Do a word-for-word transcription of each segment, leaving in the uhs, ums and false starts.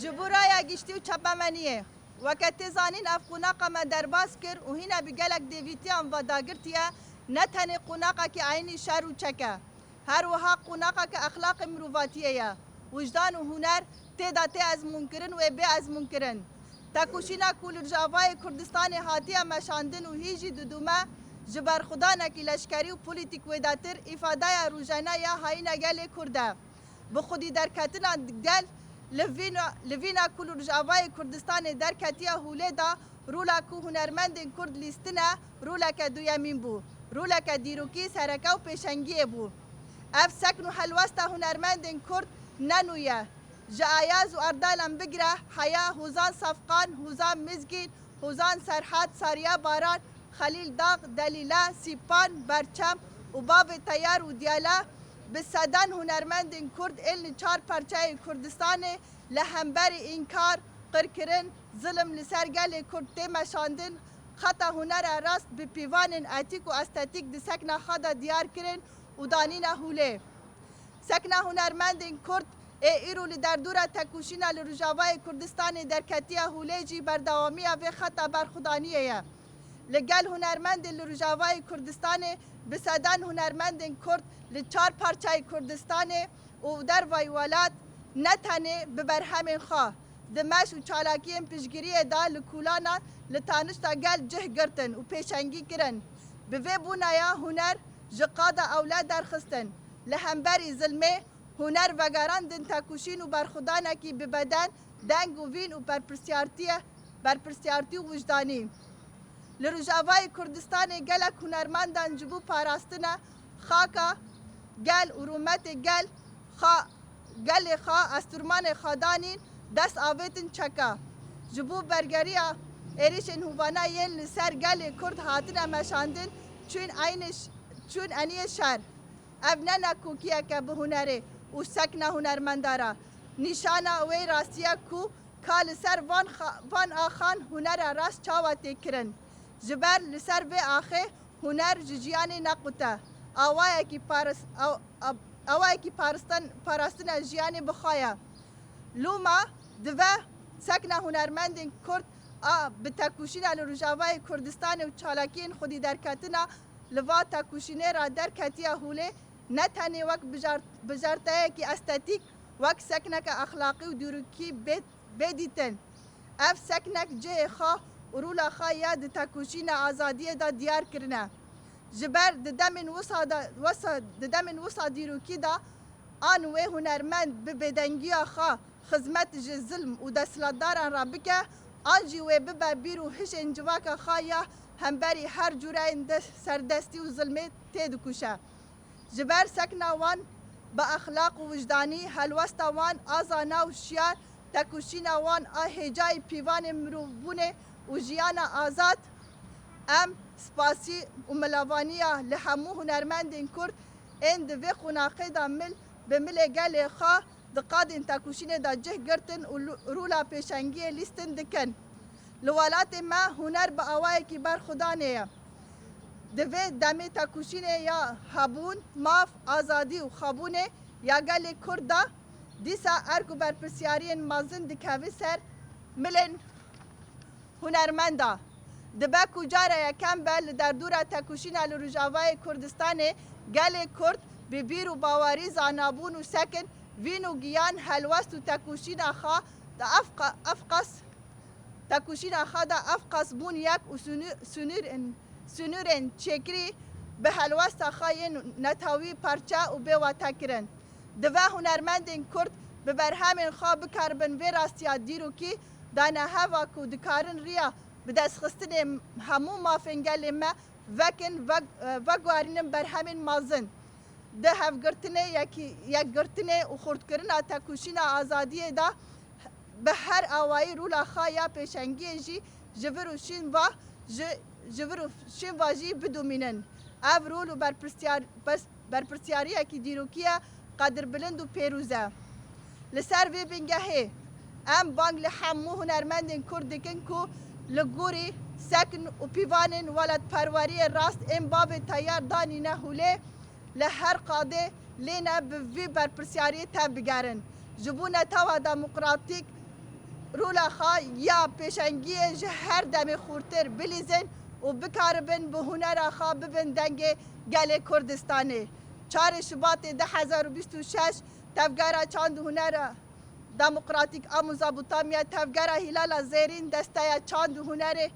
Ji bo raya giştî û çapemeniyê. Weke tê zanîn, ev qonaqa me derbas kir û hîne bi gelek dêvîtiyan ve dagirtiye, ne tenê qonaqekî eynî şer û çek e. Her wiha qonaqeke exlaqê mirovatiyê ye. Wijdan û huner tê de tê ezmûnkirin û ê bê ezmûnkirin. Tekoşîna ku li Rojavayê Kurdistanê hatiye meşandin û hîn jî didome, ji berxwedanekî leşkerî û polîtîk wêdetir îfadeya rojane ya hayîna gelê Kurd e. Bi xwedî derketina gel li vîna, li vîna ku li Rojavayê Kurdistanê derketiye holê de, rola ku hunermendên Kurd lîstine, roleke duyemîn bû. Roleke dîrokî, sereke û pêşengiyê bû. Ev sekn û helwesta hunermendên Kurd ne nû ye. Ji Ayaz û Ardalan bigire heya Hozan Safqan, Hozan Mizgîn, Hozan Serhat, Sariya Baran, Xelîl Dağ, Delîle, Sîpan, Berçem û Bavê Teyar û Diyale bi sedan hunermendên Kurd ên li çar parçeyê Kurdistanê li hemberî înkar, qirkirin, zilim li ser gelê Kurd tê meşandin, xeta hunera rast bi pîvanên etîk û estetîk di sekna xwe de diyar kirin û danîne holê. Sekna hunermendên Kurd ê îro li derdora tekoşîna li Rojavayê Kurdistanê derketiye holê jî berdewamiya vê xeta berxwedaniyê ye. Li gel hunermendên li Rojavayê Kurdistanê bi sedan hunermendên Kurd li çar parçeyê Kurdistanê û dervayî welat ne tenê bi berhemên xwe, di meş û çalakiyên piştgiriyê de li kolanan li tanişta gel cih girtin û pêşengî kirin. Bi vê boneya huner ji qada ewle derxistin. Li hemberî zilmê, huner vegerandin tekoşîn û berxwedanekî bi beden, deng û vîn û berpirsiyartiye, berpirsiyartî û wijdanî. Li Rojavayê Kurdistanê gelek hunermendan ji bo parastina xaka gel û rûmetê gel, xa, gelê xwe, esturmanê xwe danîn dest avêtin çeka. Ji bo bergeriya êrişên hovane yên li ser gelê Kurd hatine meşandin, çûn eynê ş-, çûn eniyê şer. Ev ne nakokiyeke bi hunerê û sekna hunermenda re. Nîşana wê rastiyê ku ka li ser van xa-, van axan hunera rast çawa tê kirin. Ji ber li ser vê axê huner ji jiyanê nequte. Awayekî paris-, aw-, ab-, awayekî paristin-, parastina jiyanê bi xwe ye. Loma dive sekna hunermendên Kurd a bi tekoşîna li Rojavayê Kurdistanê û çalakiyên xwedî derketina li va tekoşînê re derketiye holê, ne tenê wek bijart-, bijarteyekî estetîk, wek sekneke exlaqî û dîrokî bê, bê dîtin. Ev seknek cihê xwe û rola xwe ya di tekoşîna azadiyê de diyar kirine. Ji ber di demên wisa de, wisa, di demên wisa dîrokî de an wê hunermend bi bêdengiya xwe xizmet ji zilm û desthilatdaran re bike, an jî wê bibe bîr û hişên civaka xwe ya hemberî her cûreyên de-, serdestî û zilmê têdikuşe. Ji ber sekna wan bi exlaq û wijdanî, helwesta wan a zana û şiyar, tekoşîna wan a hêjayî pîvanê mirovbûnê û jiyana azad, em spasî û milavaniya li hemû hunermendên Kurd ên di vê qonaxê de mil bi milê gelê xwe di qadên tekoşînê de cih girtin û lu-, rûla pêşengiyê lîstin dikin. Li welatê me huner bi awayekî berxwedanê ye. Di vê demê tekoşînê ya hebûn, maf, azadî û xwebûnê ya gelê Kurd de, dîsa erk û berpirsyariyên mezin dikeve ser milên hunermenda. Dibe ku cara yekem be li derdora tekoşîna li Rojavayê Kurdistanê gelê Kurd bi bîr û bawerî, zanabûn û sekin, vîn û giyan, helwest û tekoşîna xwe de ev qa-, ev qas, tekoşîna xwe de ev qas bûn yek û sünû-, sünûrên, sünûrên çêkirî bi helwesta xwe yên netewî parçe û bêwate kirin. Dibe hunermendên Kurd bi berhemên xwe bikaribin vê rastiya dîrokî dane heva ku dikarin riya bi destxistinê hemû mafên gelê me vekin, ve-, veguherînin berhemên mezin. Di hevgirtinê yekî-, yekgirtinê û xurtkirina tekoşîna azadiyê de bi her awayî rola xwe ya pêşengiyê jî ji vir û şîn ve ji, ji vir û şîn ve jî bidomînin. Ev rol û berpirsiyar-, bers-, berpirsiyariyekî dîrokî ye, qedirbilind û pêrûz e. Li ser vê bingehê em bang li hemû hunermendên Kurd dikin ku li gorî sekn û pîvanên welatperweriyê rast ên bavê teyar danîne holê, li her qadê lêne bi vî berpirsiyariyê tev bigerin. Ji bo netewa demokratîk Rola xwe ya pêşengiyê ji her demê xurtir bilîzin û bikaribin bi hunera xwe bibin dengê gelê Kurdistanê. Çarê Şubatê du hezar û bîst û şeş, Tevgera Çand û Hunera Demokratîk a Mezopotamya, Tevgera Hîlala Zêrîn, Desteya Çand û Hunerê,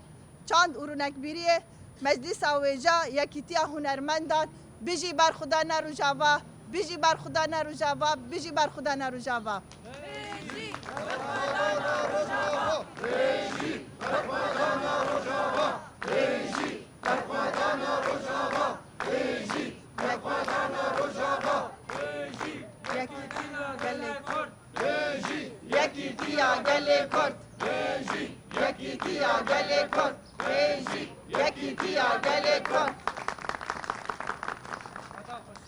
Çand û Rûnekbîriyê, Meclîsa Wêja, Yekîtiya Hunermendan. Bijî berxwedana Rojava, bijî berxwedana Rojava, bijî berxwedana Rojava. Yekîtiya gelê Kurd. Bijî yekîtiya gelê Kurd. Bijî yekîtiya gelê Kurd. Bijî